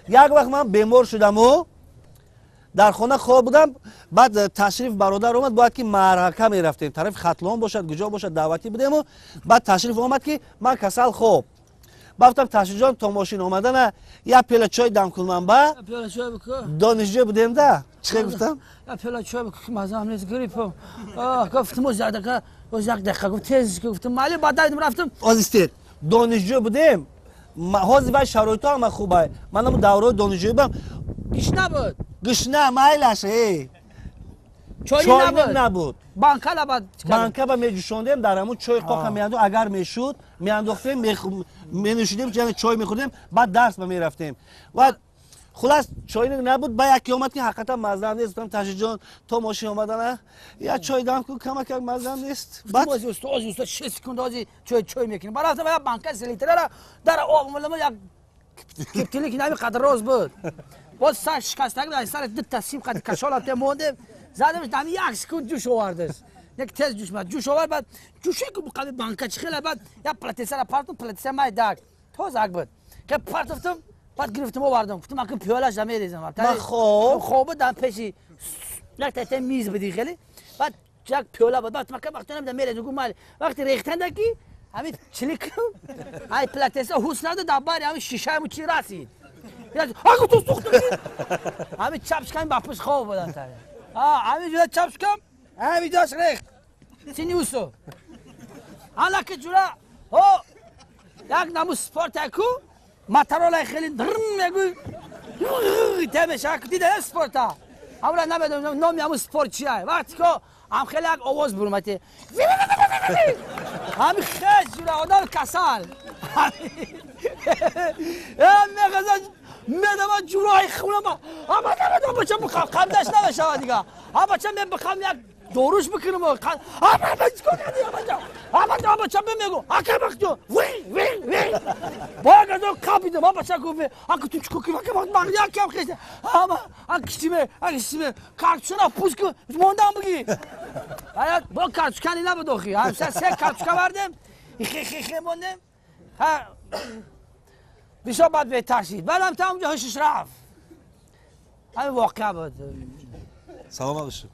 Як вақт ман бемор шудаму дар хона хоб будам, баъд ташриф бародар омад, бояд ки маърака мерафтем, тарафи Хатлон бошад, куҷо бошад, даъватӣ будему. Баъд ташриф омад ки ман касал хоб. Баъд гуфтам, Ташрифҷон, то мошин омадана як пиёла чой дам кун ман ба. Пиёла чой бикун. Донишҷӯ будем да. Чӣ гуфтам? Пиёла чой бикун, мазам нест, гриппам. Гуфтам, оз як дақиқа, оз як дақиқа, гуфт тез, гуфтам майли, баъд давидам рафтам. Оз истед. Донишҷӯ будем. Ҳозир вай шароито ҳама хубай. Ман ҳамун давраи донишҷӯӣ будам. Гишна буд. Гишна майлаш, э. Чойник набуд. Банка набуд. Банка ба меҷӯшондем, дар ҳамун чой қоқа меандо, агар мешуд, меандохтем, менӯшидем, яъне чой мехӯрдем, баъд дарс ба мерафтем. Ва хулас чойник набуд, ба яке омад ки ҳақиқатан маззам нест. Гуфтам, Ташиҷон, то мошин омадана як чой дам кун, камакак маззам нест. Баъд ози уста, ози уста, 6 секунд ози чой чой мекунем. Баъд рафтам як банка 3 литрара дар об омадам, як кептилик нами қадр роз буд. Боз сар шикастаг буд, сар ду та сим қад кашола те мондем. Задамш дами як секунд ҷӯш овардаш. Як тез ҷӯш омад. Ҷӯш овард, баъд ҷӯше ку қаби банка чӣ хела, баъд як платесара партум, платеса майдак. Тозак буд. Ке партофтам, баъд гирифтам овардам. Гуфтам аки пиёлаш намерезам. Ман хоб. Хоб дам пеши як тата миз буди хеле. Баъд як пиёла буд. Баъд мака вақт намедам мерезам, гуфт майли. Вақти рехтанда ки ҳамин чилик ай платеса ҳус надод, дар бари ҳамин шишаи чи расид. Аку ту сухтам. Ҳамин чапшкам ба пушт хоб будам та. Ҳамин ҷура чапшкам, ҳамин ҷош рехт. Сини усу. Ҳалаки ҷура, ҳо, як наму спорт аку, моторолай хеле дрм мегӯй. Темеша дида спорта. Ҳамра намедонам номи ҳамун спорт чия. Вақте ки ҳам хеле як овоз бурмати. Ҳамин хел ҷура одам касал. Мехаза медама ҷураи хунама. Ама намедонам бача бихам, қандаш намешавад дига. А бача мен бихам як доруш бикунам. Ама чикор кардӣ бача? Ама бача мен мегӯ, ака бахтиё. Ви ви ви. Бо газо қапидам, а бача гуфт, ака ту чикор кунӣ? Ака вақт мағзи якам хеста. Ама акишиме, акишиме, карточкара пуст кун, мондам бигӣ. Ая бо карточка набуд охи. Ҳамша се карточка вардем, хе хе хе мондем. Ҳа бисёр бад беҳтар шид. Баъдам та онҷо ҳушиш рафт. Ҳамин воқеа буд. Саломат бошед.